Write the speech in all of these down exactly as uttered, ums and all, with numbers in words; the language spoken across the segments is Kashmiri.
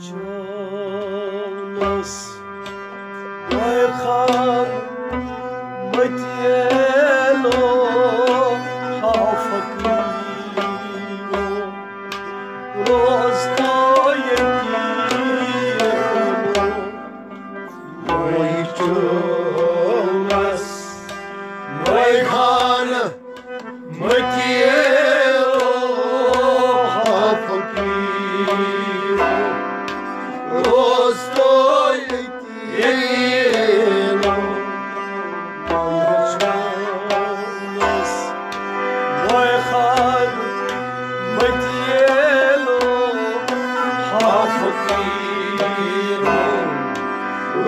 چونس وای خان متیلو ہا فقیرو، روز تو یتیمو۔ وای چونس وای خان متیلو ہا فقیرو، روز تو یتیمو۔ وای خان متیلو ہا فقیرو،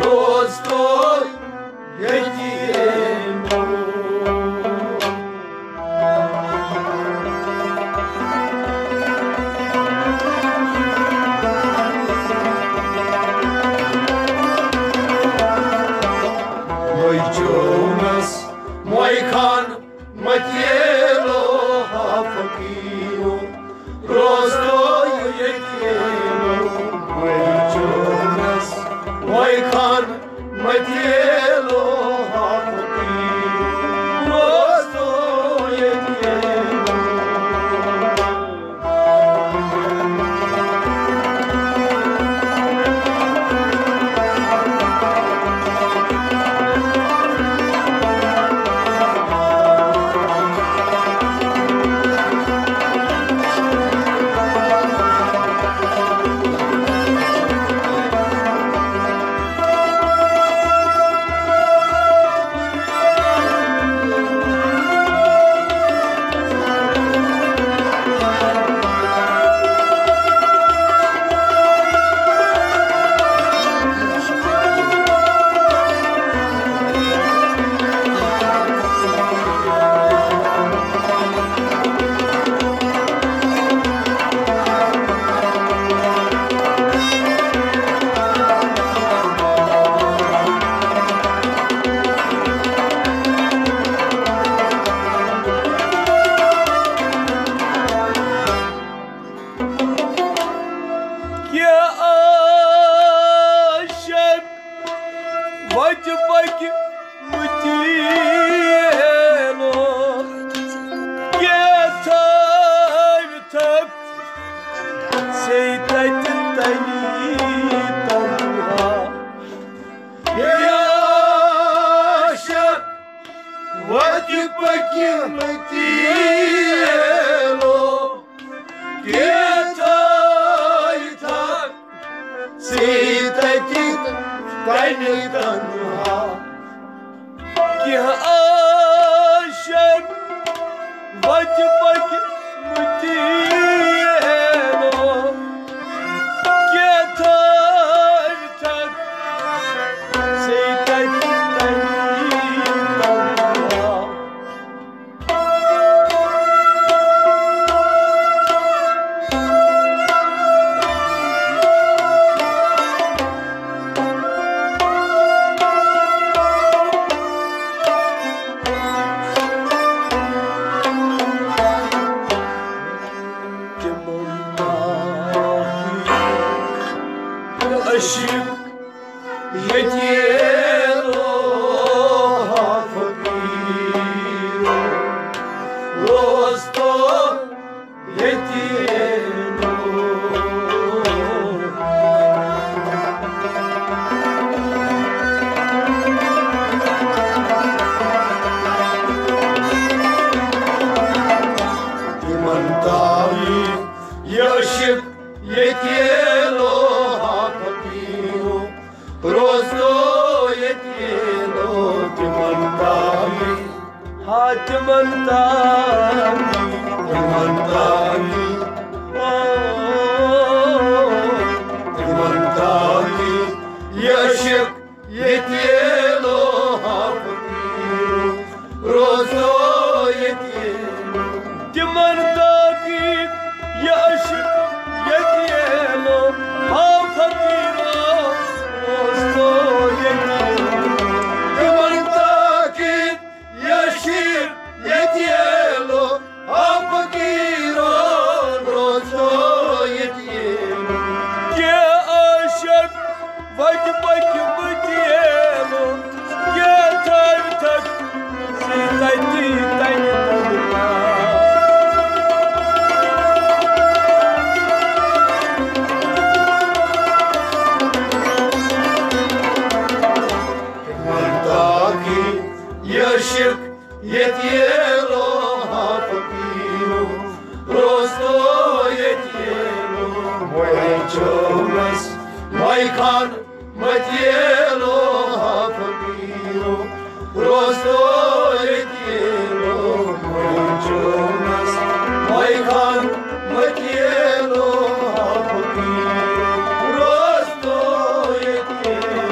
روز تو یتیمو۔ وای چونس وای خان متیلو ہا فقیرو، روز تو یتیمو۔ وای چونس وای خان متیلو ہا فقیرو، روز تو یتیمو۔ کیٛاہ عاشق وتہِ پکہِ متیلو، کیٛاہ تھٲوتھکھ ژے تتہِ تنی تنہا؟ کیٛاہ عاشق وتہِ پکہِ متیلو، کیٛاہ تھٲوتھکھ ژے تتہِ تنی تنہا؟ کیٛاہ عاشق وتہِ پکہِ متیلو، کیٛاہ تھٲوتھکھ ژے تتہِ تنی تنہا؟ تِمن عاشق یتیمو ہا فقیرو، روز تو یتیمو۔ تِمن تاوی یہِ عشق یتیمو ہا فقیرو، روز تو یتیمو۔ تِمن تاوی، ہا تِمن تاوی، تِمن تاوی، او، تِمن تاوی یہِ عشق یتیمو ہا فقیرو، روز تو یتیمو۔ تِمن تاکید یہِ عشق یتیمو ہا فقیرو، روز تو یتیمو۔ تِمن تاکید یہِ عشق یتیمو پٔکۍ پٔکۍ بہٕ تیلو، کیٛاہ تھاوِ تھکھ ژٕ تَتی تَنہِ تَنہٕ۔ تاکہِ یہِ عشق ییٚتہِ ییلو ہا فقیٖرو، روز تو ییٚتہِ ییلو۔ وۄنۍ چونس وۄنۍ خان مت ییلو ہا فقیٖرو، روز تو ییٚتہِ ییلو۔ وۄنۍ چونس وۄنۍ خان مت ییلو ہا فقیٖرو، روز تو ییٚتہِ ییلو۔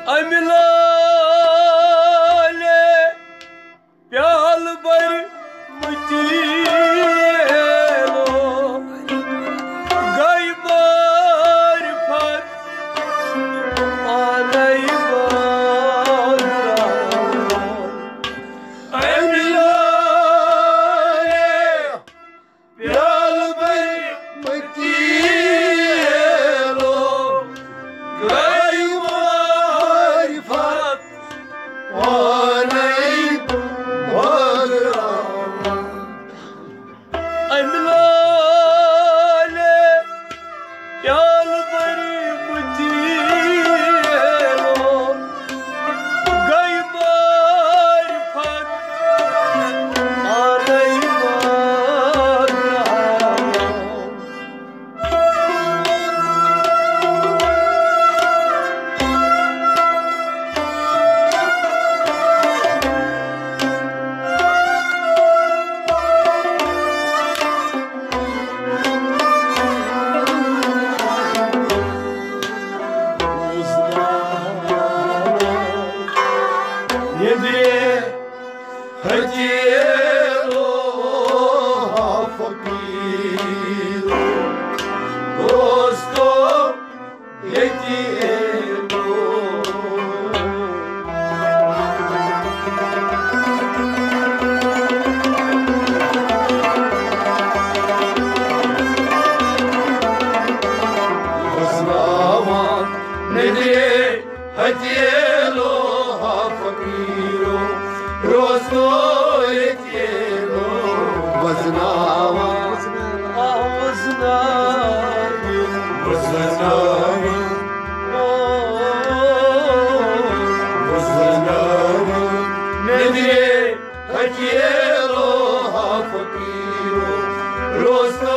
امہِ لالہِ پیالہٕ بٔرۍ مٕتۍ ییلو، گٔے معرفت پانے بٲگراوان۔ امہِ لالہِ پیالہٕ بٔرۍ مٕتۍ ییلو، گٔے معرفت پانے بٲگراوان۔ امہِ لالہِ پیالہٕ بٔرۍ مٕتۍ ییلو، گٔے معرفت پانے بٲگراوان۔ نیٚدرِ ہتیلو ہا فقیٖر دوستو ییٚتہِ ییلو۔ وزناوان نیٚدرِ ہتیلو ہا فقیٖرو، روز تو ییٚتہِ ییلو۔ وزناوان، آ، وزناوان، وزناوان، او، وزناوان۔ نیٚدرِ ہتیلو ہا فقیٖرو، روز تو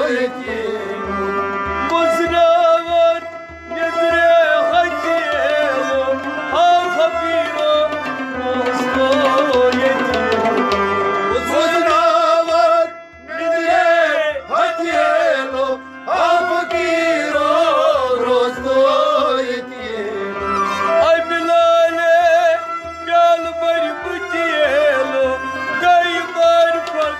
ییٚتہِ ییلو۔ وزناوان نیٚدرِ ہتیلو ہا فقیٖرو، روز تو ییٚتہِ ییلو۔ وزناوان نیٚدرِ ہتیلو ہا فقیٖرو، روز تو ییٚتہِ ییلو۔ امہِ لالہِ پیالہٕ بٔرۍ مٕتۍ ییلو، گٔے معرفت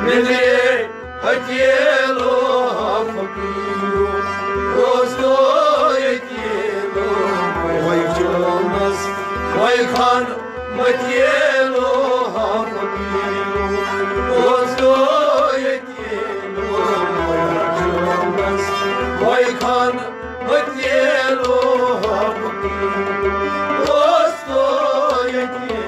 نیٚدرِ ہتیلو ہا فقیٖرو، روز تو ییٚتہِ ییلو۔ وۄنۍ چونس وۄنۍ خان مت ییلو ہا فقیٖرو، روز تو ییٚتہِ ییلو۔ وۄنۍ چونس وۄنۍ خان مت ییلو۔ روز تو یتیم۔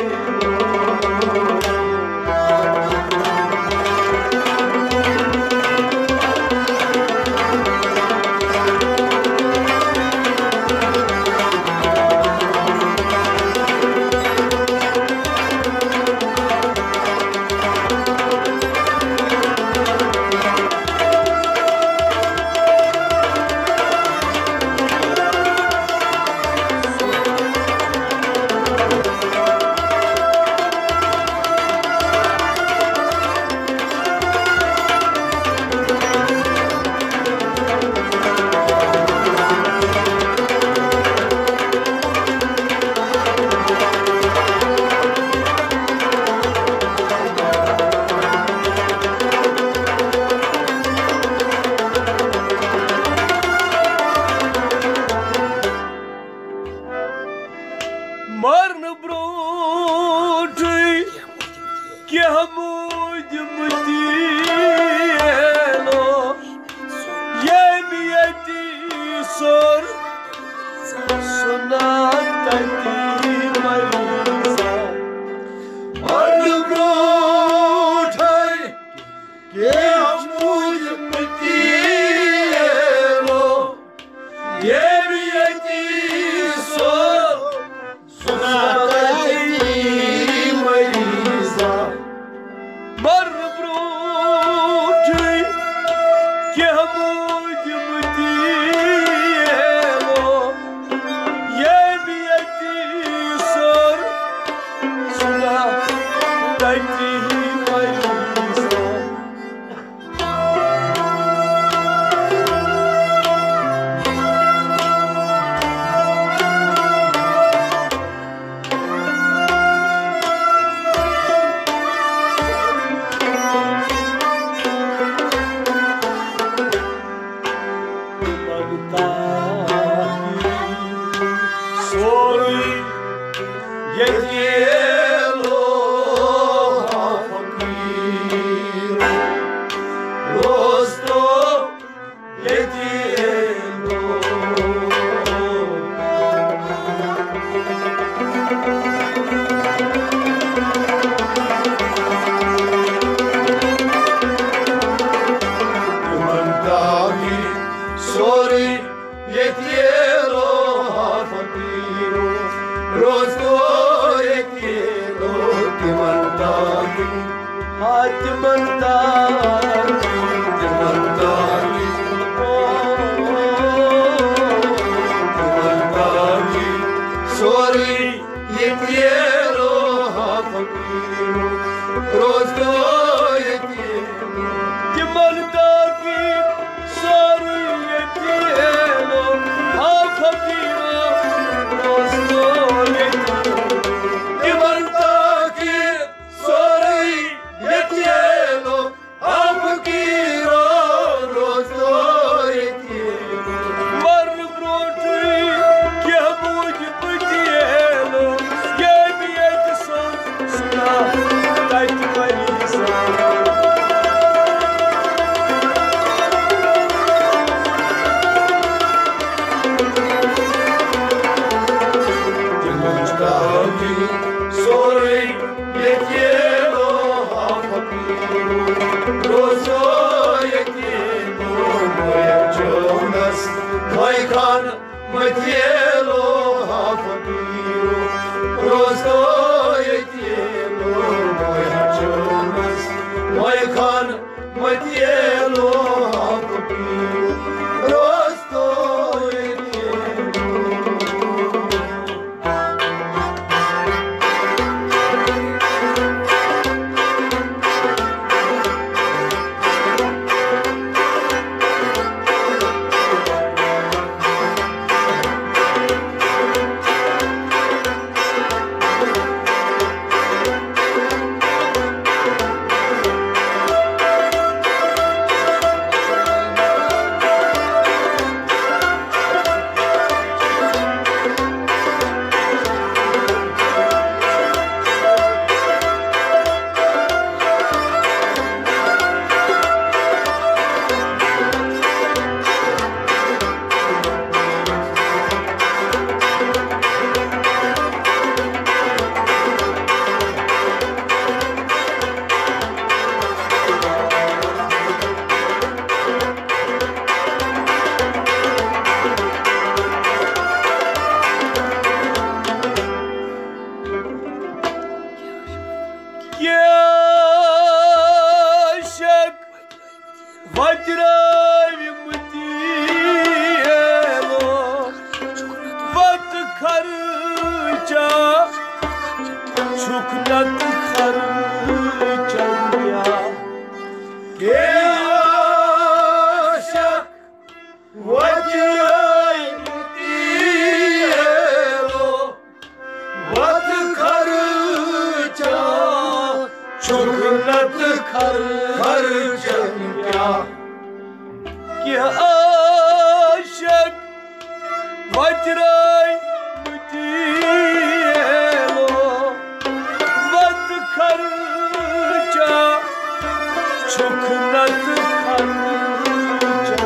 مرنہٕ برونٛٹھٕے کینٛہہ موٗدۍ مٔتی ییٚلہِ ییٚمۍ ییٚتی سوٚر، سُہ نا تَتی مریضا۔ مرنہٕ برونٛٹھٕے کینٛہہ موٗدۍ مٔتی ییٚلہِ ییٚمۍ ییٚتی سوٚر، سُہ نا تَتی مریضا۔ مرنہٕ برونٛٹھٕے کینٛہہ موٗدۍ مٔتی ییٚلہِ ییٚمۍ ییٚتی سوٚر، سُہ نا تَتی مریضا۔ سورُے ییٚتہِ لوہا فقیٖر روز تو ییٚتہِ لوہا۔ تِمن تاوِ سورُے ییٚتہِ لوہا فقیٖرو، روز تو ییٚتہِ لوہا۔ تِمن تاوِ، ہا تِمن تاوِ، تِمن تاوِ، او، تِمن تاوِ سورُے ییٚتہِ لوہا فقیٖرو، روز تو ییٚتہِ تِمن تاکہِ سورُے ییٚتہِ لوہا فقیٖرو، روز تو ییٚتہِ۔ تِمن تاکہِ سورُے ییٚتہِ لوہا فقیٖرو، روز تو ییٚتہِ۔ مرنہٕ برونٛٹھٕے کینٛہہ موٗدۍ مٔتی ییٚلہِ ییٚمۍ ییٚتہِ سوٚر، سُہ نا تَتہِ مریضا۔ تِمن تاکہِ سورُے ییٚتہِ لوہا فقیٖرو، روز تو ییٚتہِ لوہا۔ مٲیِر چونس مٲے خان مٔتی لوہا فقیٖرو، روز تو ییٚتہِ لوہا۔ مٲیِر چونس مٲے خان مٔتی لوہا فقیٖرو، روز تو ییٚتہِ لوہا۔ وترٲے مُتیلو وت خرچہ، چھُکھ نتہٕ خرچہ۔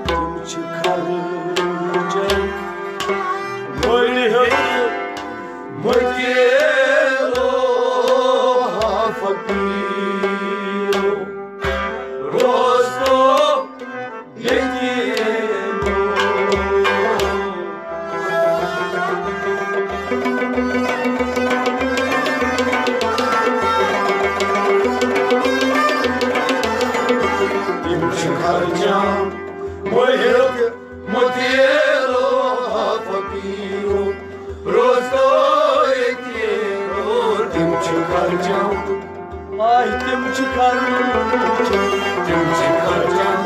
تِم چھِ خرچن مٔلۍ ہیوٚت مٔتیلو ہا فقیٖرو، روزتو یتیمو۔ تِم چھِ خرچان مٔلۍ ہیوٚت مٔتیلو ہا فقیٖرو، روزتو یتیمو۔ تِم چھِ خرچان، آے تِم چھِ خرچان، تِم چھِ خرچان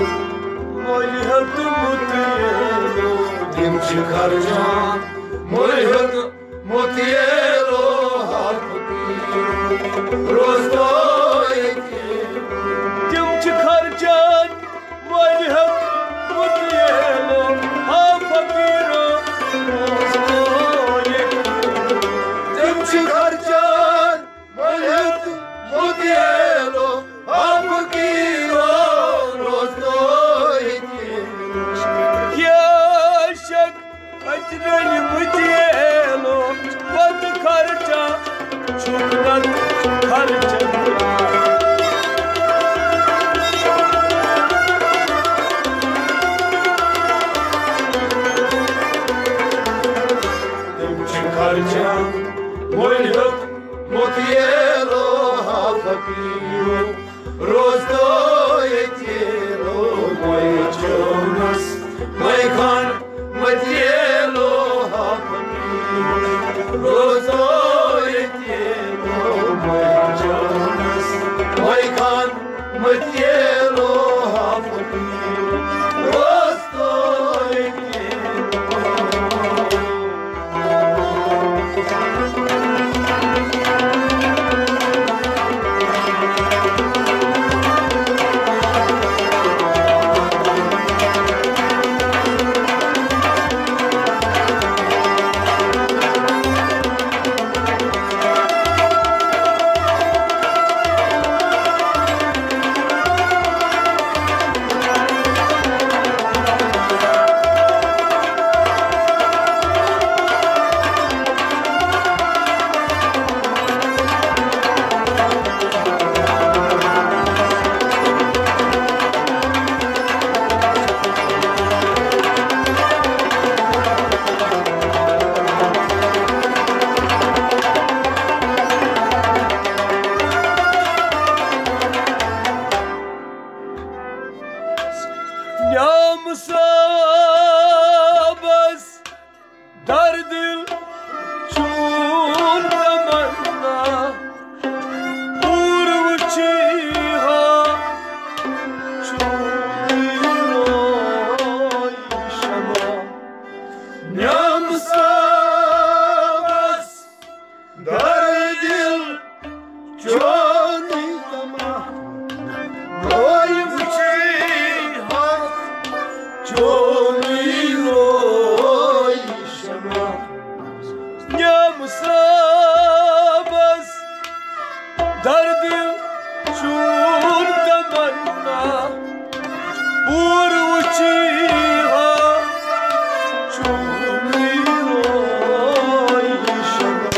مٔلۍ ہیوٚت مٔتیلو۔ تِم چھِ خرچان مٔلۍ ہیوٚت مٔتیلو ہا فقیٖرو، روزتو یتیمو۔ تِم چھِ خرچان مٔلۍ ہیوٚت مٔتیلو ہا فقیٖرو، روزتو یتیمو۔ تِم چھِ خرچان مٔلۍ ہیوٚت مٔتیلو ہا فقیٖرو، روزتو یتیمو۔ کیٛاہ شک اجرن مُتیلو وت خرچہ، چھُکھ نتہٕ خرچہ۔ تِم چھِ خرچان مٔلۍ ہیوٚت مُتیلو ہا فقیٖرو، روزتو یتیمو۔ مٔلۍ چونس مٔلۍ خان مٔتیلو ہا فقیٖرو، روزتو یتیمو۔ مٔلۍ چونس مٔلۍ خان مٔتیلو ہا فقیٖرو، روزتو یتیمو۔ نیام صٲبس در دِل چون تمنا، پوٗرٕ وٕچھی ہا چون روے شمع۔ نیام صٲبس در دِل چونُے تمنا، روے وٕچھی ہا چونُے روے شمع۔ نیام صٲبس در دِل چون تمنا، پوٗرٕ وٕچھی ہا چونُے روے شمع۔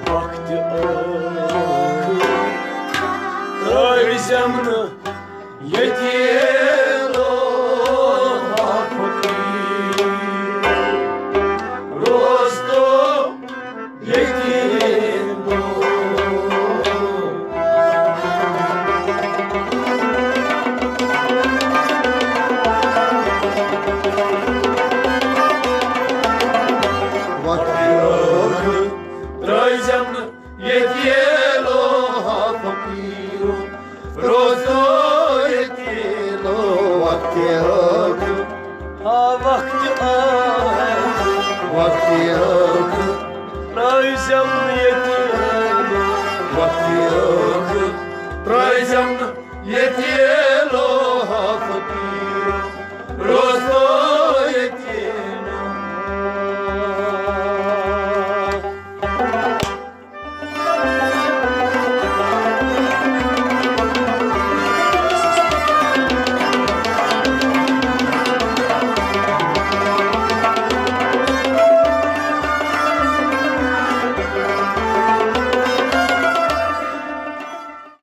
وقت ٲخٕر ترٛٲوزٮ۪م نہٕ ییٚتہِ روح فقیٖر، روزتو ییٚتہِ روح۔ ییٚتہِ ییلو ہا فقیٖرو، روزو ییٚتہِ ییلو وقتہِ ٲخٕر۔ آ وقتہِ ٲخٕر۔ وقتہِ ٲخٕر۔ ترٛٲوزٮ۪م نہٕ